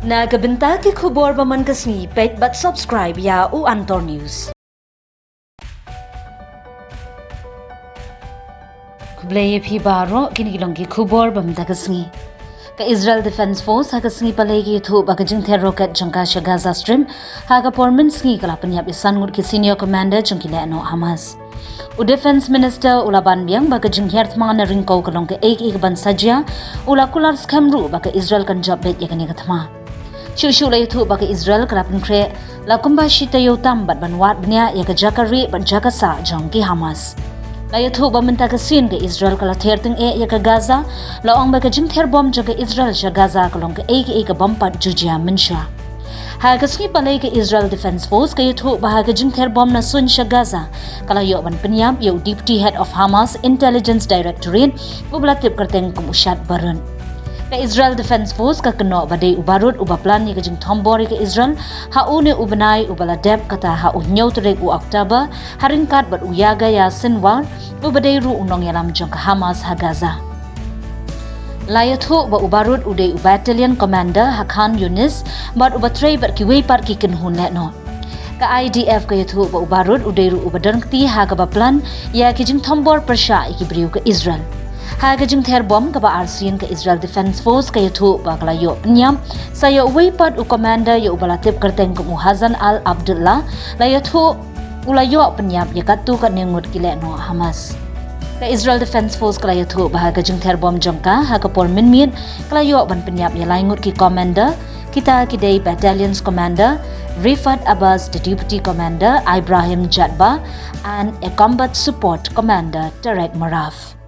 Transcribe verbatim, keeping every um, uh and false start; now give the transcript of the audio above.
Na ka bynta ki khubor ba man ka sngi, peit bad subscribe ïa u Antor News. Khublei ïa phi baroh, kine ki long ki khubor ba mynta ka sngi. Ka Israel Defense Force ha ka sngi Palei ka ïathuh ba ka jingther rocket jong ka sha Gaza Strip ha ka por mynsngi ka la pynïap ïa san ngut ki senior commander jong ki lehnoh Hamas. U Defense Minister u la ban biang ba ka jinghiar thma na ryngkew ka long kaei kaei kaban sa jia, u la kular skhem ruh ba ka Israel kan jop beit ïa kane ka thma. Shuh shuh la ïathuh ba ka Israel ka la pynkhreh la kumba shi taïew tam bad ban wad bniah ïa ka jaka rieh bad jaka sah jong ki Hamas. La ïathuh ba mynta ka sien ka Israel ka la ther tyngeh ïa ka Gaza, la ong ba ka jingther bom jong ka Israel sha Gaza ka long kaei kaei kabym pat ju jia mynshuwa. Ha ka sngi Palei ka Israel Defense Force ka ïathuh ba ha ka jingther bom na suiñ sha Gaza ka la ïoh ban pynïap ïa u Deputy Head of Hamas Intelligence Directorate, uba la tip kyrteng kum u Shad Barut. Ka Israel Defense Force ka kynnoh ba dei u Barut uba plan ïa ka jingthombor ïa ka Israel ha une u bnai uba la dep, kata ha u hynñiew tarik u October, ha ryngkat bad u Yahya Sinwar, uba dei ruh u nongïalam jong ka Hamas ha Gaza. La ïathuh ba u Barut u dei u battalion commander ha Khan Younis bad uba trei bad kiwei pat ki kynhun lehnoh. Ka I D F ka ïathuh ba u Barut u dei ruh uba don kti ha kaba plan ïa ki jingthombor pyrshah ïa ki briew ka Israel. Ha ka jingther bom kaba arsien ka Israel Defense Force ka ïathuh ba ka la ïoh pynïap sa ïa uwei pat u commander ïa uba la tip kyrteng kum u Hassan al Abdullah, la ïathuh u la ïoh pynïap ïa katto katne ngut ki lehnoh Hamas. Ka Israel Defense Force ka la ïathuh ba ha ka jingther bom jong ka ha ka por mynmiet ka la ïoh ban pynïap ïa lai ngut ki commander, kita ki dei Battalion's Commander Rifat Abbas, the Deputy Commander Ibrahim Jatba, and a Combat Support Commander Tarek Maraf.